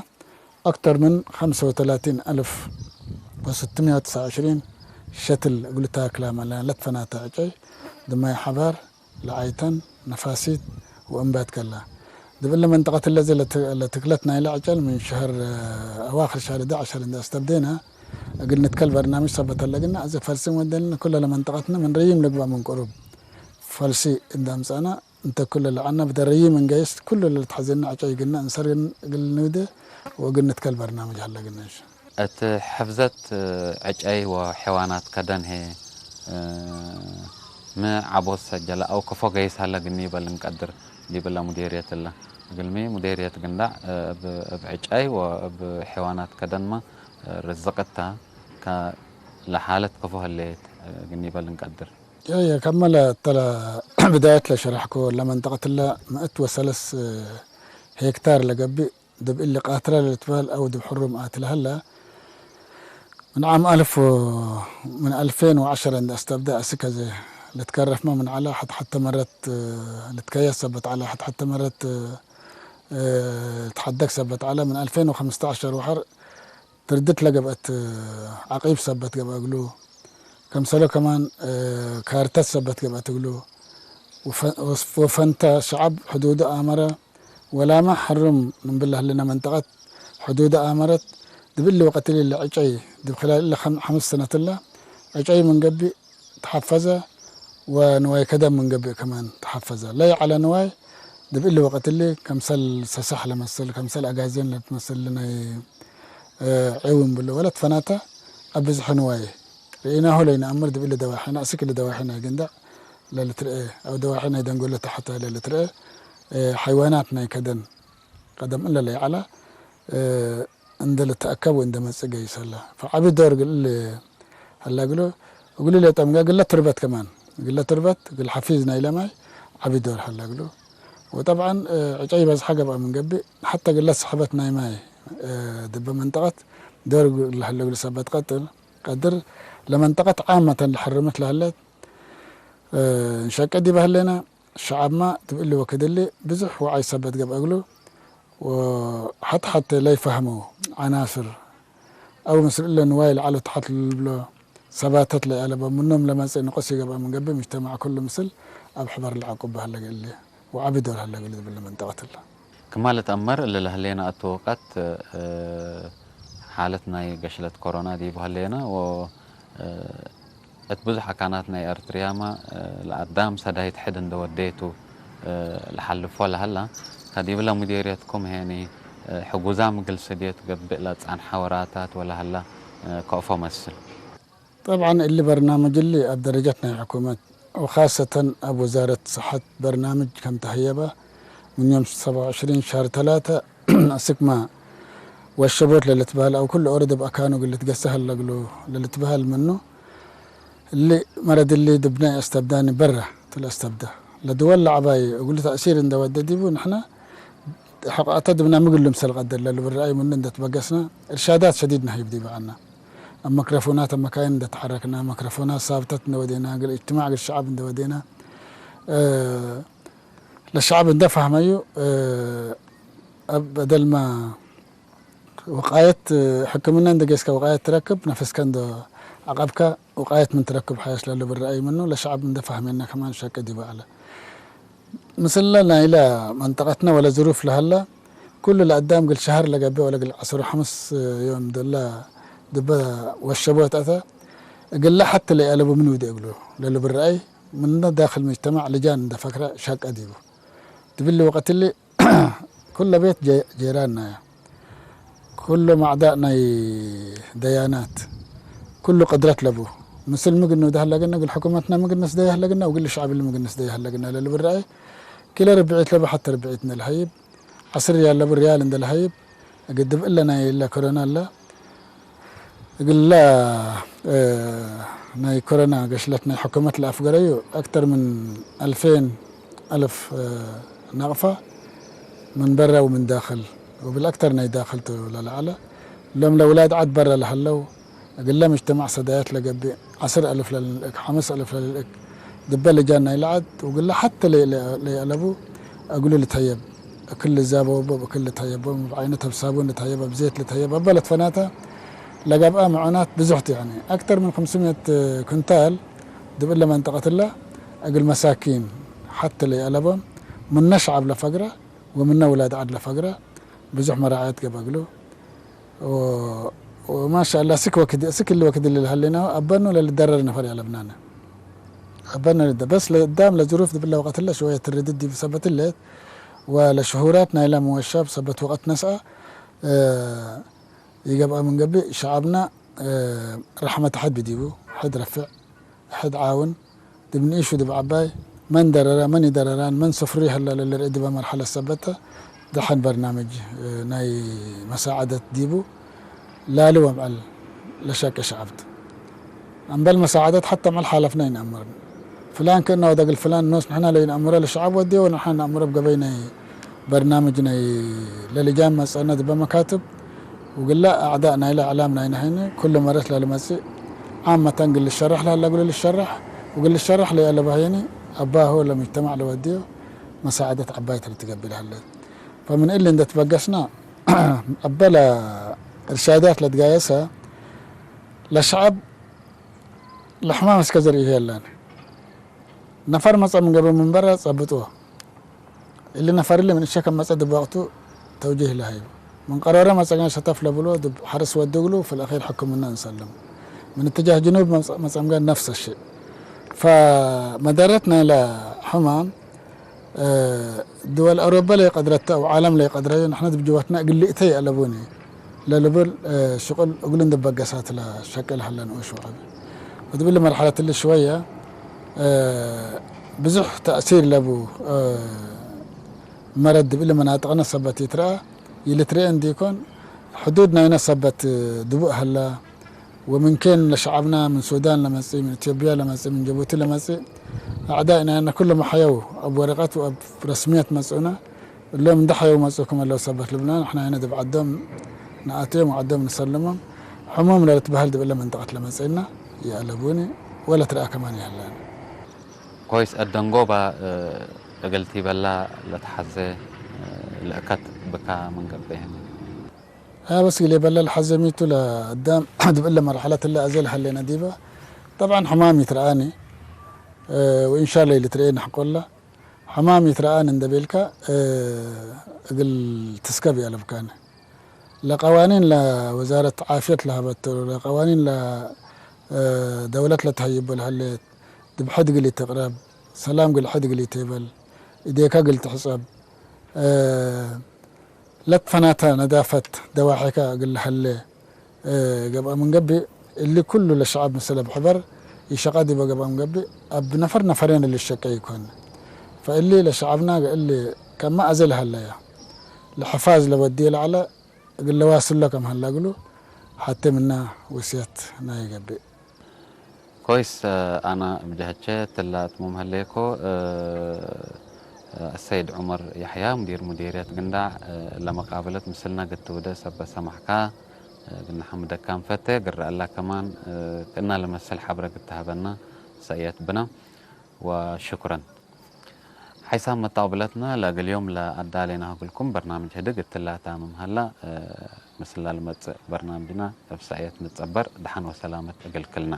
አክተር ምን ኸምሰ ወተላቲን አልፍ ወስትምየት ወትስዐ ወዕሽሪን ሸትል እግሉ ታክላ መለ ለትፈናተ ዕጨይ ድማይ ሐባር ለዓይተን ነፋሲት ወእምባት ከላ። ድብለ መንጠቀት እለ ዘ ለትክለት ናይለ ዕጨል ምን ሸህር አዋክር ሸህር ደ ዐሸር እንደ አስተብዴና እግል ንትከል በርናምጅ ሰበት አለግና አዘ ፈልሲ ወደልን ኩለ ለመንጠቀትነ ምን ረይም ልግባ ምን ቅሩብ ፈልሲ እንደ አምጻና እንተ ኩሉ ለዐና ብደረዪ ምን ገይስ ኩሉ ለልትሐዜና ዕጨይ ግና እንሰር እግል ንውዴ ወእግል ንትከል በርናምጅ ሀለ ግና እሺ። እት ሕፍዘት ዕጨይ ወሐይዋናት ከደን ህዬ፣ እ፣ ሚ ዐቦት ሰጀለ አው ከፎ ገይስ ሀለ ግኒ በል እንቀድር ዲብለ ሙዲርየት እለ። እግልሚ ሙዲርየት ግንዳዕ፣ እ፣ እብ፣ እብ ዕጨይ ወእብ ሐይዋናት ከደንመ፣ እ፣ ርዝቅ እተ፣ ከ-፣ ለሓለት ከፎ ህሌት፣ እ፣ ግኒ በል እንቀድር። የ-፣ የ-፣ ከመ ለተለ ብዳየት ለሸረሕኮ ለመንጠቀት እለ ምእት ወሰለስ ሄክታር ለገብእ ድብ እሊ ቃትረ ለልትበህል አው ድብ ሕሩም አቲ ለሀለ ምን ዓም አልፍ ወ-፣ ምን አልፌን ወዐሸረ እንደ አስተብደ አስክ አዜ ልትከረፍመ ምን ዐለ ሐት ሐተ መረት ልትከየስ ሰበት ዐለ ሐት ሐተ መረት፣ እ፣ ልትሐደግ ሰበት ዐለ ምን አልፌን ወሐምስተ ዐሸር ወሐር ትርድት ለገብአት ዐቂብ ሰበት ገብአ እግሉ። ከምሰሎ ከማን፣ እ፣ ካርተት ሰበት ገብአት እግሉ። ወፈንተ ሸዓብ ሕዱዱ ኣመረ ወላማ ሐሩም ምን ብለ ህልና መንጠቀት ሕዱዱ ኣመረት ድብሊ ወቀትሊ ለዕጨይ ድብ ኸላል እለ ሐምስ ሰነትላ ዕጨይ ምን ገብእ ተሐፈዘ ወንዋይ ከደም ምን ገብእ ከማን ተሐፈዘ። ለይዐለ ንዋይ ድብሊ ወቀትሊ ከምሰል ሰሳሕ ለመስል ከምሰል ኣጋዜን ለትመስል ናይ ዒው ምን ብሎ ወለት ፈናተ ኣብ ብዝሒ ንዋይ ርኢናሁ ለይንኣምር ድብሊ ደዋሒና እስክ እሊ ደዋሒና ይግንዳዕ ለልትርኤ ኣብ ደዋሒ ናይ ደንጎሎ ተሐተ ለልትርኤ ሓይዋናት ናይ ከደን ቀደም እለ ለይዓላ እንደ ልትኣከብ ወይ እንደ መጽእ ገይሰላ ፈዓቢ ዶር ግል ሀላግሎ እጉሊ ለጠምጋ ግለ ትርበት ከማን ግለ ትርበት ግል ሐፊዝ ናይ ለማይ ዓቢ ዶር ሀላግሎ ወጠብዓን ዕጨይ በዝሓ ገብኣ ምን ገብእ ሐተ ግለ ስሕበት ናይ ማይ ድበ መንጠቀት ዶር ለሀለግሎ ሰበት ቀጥል ቀድር ለመንጠቀት ዓመተን ለሐርምት ለሀለት እንሸቀ ዲበ ህሌና ሸዓብማ ትብእሊ ወክድሊ ብዙሕ ወዓይ ሰበት ገብአ እግሉ ወሐት ሐት ለይፈህሙ ዐናስር አው ምስል እለ ንዋይ ለዐሎ ተሐት ልብሎ ሰባተት ለይአለቦ ምኖም ለመጽእ ንቁስ ይገብአ ምን ገብእ ምጅተማዕ ኩሉ ምስል አብ ሕበር ለዐቁብ በህለ እሊ ወዐቢ ዶር ህለ እግሉ ትብል መንጠቀት እለ። ክማል እት አመር እለ ለህሌና እቱ ወቀት ሓለት ናይ ገሽለት ኮሮና ዲቡ ህሌና ወ እት ብዙሕ አካናት ናይ ኤርትርያማ ለአዳም ሰዳይት ሕድ እንደ ወዴቱ ለሐልፎ ለሀላ፣ ከዲብለ ሙዲርየትኩም ሄኒ ሕጉዛም እግል ስድየት ገብእ ለጸንሐ ወራታት ወለሀላ ከእፎ መስል። ጠብዓን እሊ በርናምጅ እሊ አብ ደረጀት ናይ ሕኩመት ወካሰተን አብ ወዛረት ሰሐት በርናምጅ ከም ተህየበ ምን ዮም ሰብዓ ወዕሽሪን ሻር ተላተ አስክማ ወሸቦት ለልትበህል አው ኩሉ ኦሮ ዲብ አካኑ እግል ልትገሰ ሀለ እግሉ ለልትበህል ምኑ፣ እሊ መረድ እሊ ድብነ አስተብዳኒ በረ ቱ ለአስተብደ። ለድወል ለዐባይ እግሉ ተእሲር እንደ ወደ ዲቡ ንሕነ ሕቃተ ድብና ምግሉ ምሰል ቀደር ለልብል ረአይ ምኑ እንደ ትበገስና እርሻዳት ሸዲድ ነህይብ ዲበ ዐና። አብ መክረፎናት አብ መካይን እንደ ተሐረክና መክረፎናት ሳብተት እንደ ወዴና እግል እጅትማዕ እግል ሸዐብ እንደ ወዴና ለሸዐብ እንደ ፋህመዩ አብ በደልማ ውቃየት ሕክምና እንደ ጌስካ ውቃየት ትረክብ ነፍስከ እንደ ዐቀብካ ውቃየት ምን ትረክብ ሐየስ ለልብል ረአይ ምኑ ለሸዐብ እንደ ፋህሜና ከማን ሸቂ ዲበ ዐለ። ምስለ ናይለ መንጠቀትነ ወለ ዝሩፍ ለሀለ ኩሉ ለአዳም እግል ሸሀር ለገብእ ወለ እግል ዐስር ወሐምስ ዮም ደላ ድበ ወሸቦ ተአተ እግለ ሐቲ ለይአለቡ ምን ውዴ እግሉ ለልብል ረአይ ምነ ዳክል ምጅተማዕ ልጃን እንደ ፈክረ ሸቀ ዲቡ። ድብሊ ወቀትሊ ኩለ ቤት ጄራና እያ። ኩሎም አዕዳእ ናይ ደያናት ኩሉ ቅድረት ለቡ። ምስል ምግን ንውደ ሀለግና እግል ሕኩመትና ምግን ንስደየ ሀለግና ወግል ሸዕብ ምግን ንስደየ ሀለግና ለልብል ረአይ። ኪሎ ርብዒት ለቡ ሐተ ርብዒት እንደ ለሀይብ ዐስር ሪያል ለቡ ሪያል እንደ ለሀይብ እግድብ እለ ናይ እለ ኮሮና እለ እግላ ናይ ኮሮና ገሽለት ናይ ሕኩመት ለአፍገረዩ አክተር ምን አልፌን አልፍ ናቅፋ ምን በረ ወምን ዳክል ወብልአክተር ናይ ዳክል ቱ ለለዐለ። ሎም ለውላድ ዐድ በረ ለሀለው እግለ ምጅተማዕ ሰዳየት ለገብእ ዐስር አልፍ ለልልእክ ሐምስ አልፍ ለልልእክ ድበ ልጃን ናይ ለዐድ ወግለ ሐተ ለይአለቡ እግሉ ልትሀየብ እክል ልዛበወቦ እክል ልትሀየቦ እብ ዓይነ ተብሳቡን ልትሀየብ እብ ዜት ልትሀየብ አበ ለትፈናተ ለገብአ መዖናት ብዙሕት ያኒ አክተር ምን ክምስምየት ኩንታል ድብለ መንጠቀትላ እግል መሳኪን ሐተ ለይአለቦም ምነ ሸዐብ ለፈግረ ወምነ ውላድ ዐድ ለፈግረ ብዙሕ መራዐየት ገብአ እግሉ። ወማሻአላ ስክ ወክድ ስክ እሊ ወክድ እሊ ለሀሌና አበኑ ለልደረር ነፈር ያለብናነ አበኑ ለልደ በስ ለዳም ለዝሩፍ ድብለ ወቀትለ ሽወየ ትርድድ ዲብ ሰበት ለት ወለሽሁራት ናይላ መወሻብ ሰበት ወቀት ነስአ ይገብአ ምን ገብእ ሸዐብና ረሕመት ሐድ ብዲቡ ሕድ ረፍዕ ሕድ ዓውን ድብ ንኢሹ ድብ ዐባይ መን ደረረ መን ይደረራን መን ስፍሩ ይሀላ ለልርኢ ድበ መርሐለት ሰበተ ደሐን በርናምጅ ናይ መሳዐደት ዲቡ ላሊ ወምዐል ለሸቂ ሸዐብት። እምበል መሳዐደት ሐተ ምዕል ሓለፍና ይንአምርን ፍላን ክእነ ወደግል ፍላን ኖስ ንሕና ለይንአምሮ ለሸዐብ ወድዮ ወንሕና ንአምሮ ብገበይ ናይ በርናምጅ ናይ ለልጃን መጸነ ድበ መካትብ ውግላ አዕዳእ ናይለ እዕላም ናይነ ሀይነ ኩሉ መረት ለልመጽእ ዓመተን ግል ልሸራሕ ለሀለ እግሉ ልሸራሕ ውግል ልሸራሕ ለይአለበ ሀይኒ አባሁ ለሙጅተማዕ ለወድዮ መሳዕደት ዐባይት ልትገብእ ለሀለት። ፈምን እሊ እንደ ትበገስና አበ ለእርሻዳት ለትጋየሰ ለሸዐብ ለሕማም እስከ ዘርእዩ የለን። ነፈር መጸ ምንገበ ምንበረ ጸብጥዎ። እሊ ነፈር እሊ ምን እሸ ከም መጸ ድብ ወቅቱ ተውጂህ ለሃይቡ። ምን ቀረረ መጸኛ ሸተፍ ለብሎ ድብ ሐርስ ወድግሉ ፍልአኺር ሕክምና እንሰልም። ምን እትጃህ ጅኑብ መጸ-፣ መጸምገ ነፍሰ ሽእ። ፈመደረት ናይለ ሕማም፣ እ፣ ድወል አውሮበ ለይቀድረተ አው ዓለም ለይቀድረዩ ንሕነ ድብ ጅወትና እግል ልእተይ አለቡኒ። ለልብል፣ እ፣ ሽቁል እግሉን ድበገሳት ለሸቅል ሀለን ኡሽ ወዐቢ። ወድብል መርሐለት እሊ ሽወየ፣ እ፣ ብዙሕ ተእሲር ለቡ፣ እ፣ መረድ ድብል መናጥቅነ ሰበት ይትረአ፣ ይልትረአ እንዲኮን፣ ሕዱድ ናይነ ሰበት ድቡእ ሀላ፣ ወምን ኬን ለሸዓብና ምን ሱዳን ለመጽእ፣ ምን ኢትዮጵያ ለመጽእ፣ ምን ጅቡቲ ለመጽእ፣ አዕዳእ ናይነ ኩሎም ሐየው አብ ወረቀት ወአብ ረስምየት መጽኡና፣ እሎም እንደ ሐየው መጽኡኩም አለው ሰበት ልብና፣ ንሕና አይነ ድብ ዓዶም ንኣትዮም ወዓዶም ንሰልሞም፣ ሕሙም ለልትበህል ድብለ መንጠቀት ለመጽእና፣ ይአለቡኒ፣ ወለ ትረአ ከማን ይሀላኒ። ኮይስ አደንጎባ፣ እ፣ እግልቲ በላ ለተሐዘ፣ እ፣ ለእከት ብካ መንገበ ይህን። ሀያ በስ ግሌ በላ ለሐዘ ሚቱ ለአዳም ድብለ መርሐለት እለ አዜ ለሀሌነ ዲባ። ጠብዓን ሕማም ይትረአኒ፣ እ፣ ወኢንሻላ ይልትረኤ ነሕቆላ። ሕማም ይትረአኒ እንደ ቤልካ፣ እ፣ እግል ትስከብ ያለብካኒ። ለቀዋኒን ለወዛረት ዓፍየት ለሀበቶ፣ ለቀዋኒን ለ፣ እ፣ ደውለት ለተሀይቦ ለሀሌት፣ ድብ ሕድ እግል ይትቅረብ፣ ሰላም እግል ሕድ እግል ይቴበል፣ እዴካ እግል ትሕጸብ፣ እ፣ ለትፈናተ ነዳፈት ደዋሒካ እግል ለሀሌ፣ እ፣ ገብአ ምን ገብእ፣ እሊ ኩሉ ለሸዐብ ምስለ ብሕበር ይሸቀ ዲበ ገብአ ምን ገብእ፣ እብ ነፈር ነፈሬን እሊ ሸቀ ይኮን። ፈእሊ ለሸዐብና እሊ ከመ አዜ ለሀለያ፣ ለሕፋዝ ለወድየ ለዐለ፣ እግል ለዋስሎ ከም ሀላ እግሉ፣ ሐቴ ምና ወስየት ናይ ገብእ። ኮይስ፣ አነ እብ ጀሀቼ ትላ እትሙም ሀሌኮ፣ እ፣ አሰይድ ዑመር ያሕያ፣ ሙዲር ሙዲርየት ግንዳዕ፣ እ፣ ለመቃብለት ምስልና ግትውደ ሰበ ሰማሕካ፣ እ፣ ግና ሐምደካ እንፈቴ፣ ግረአላ ከማን፣ እ፣ ክእና ለመሰል ሐብረ ግትሀበና ሰእየት ብና። ወሽኩረን። ሓይሳብ መጣቕብለትና ለእግል ዮም ለአዳሌናሁ እግልኩም በርናምጅ ህድግ እትላ ታምም ሀላ፣ እ፣ ምስላ ልመጽእ በርናምጅና እብ ሰእየት ንጸበር። ደሓን ወሰላመት እግል ክልና።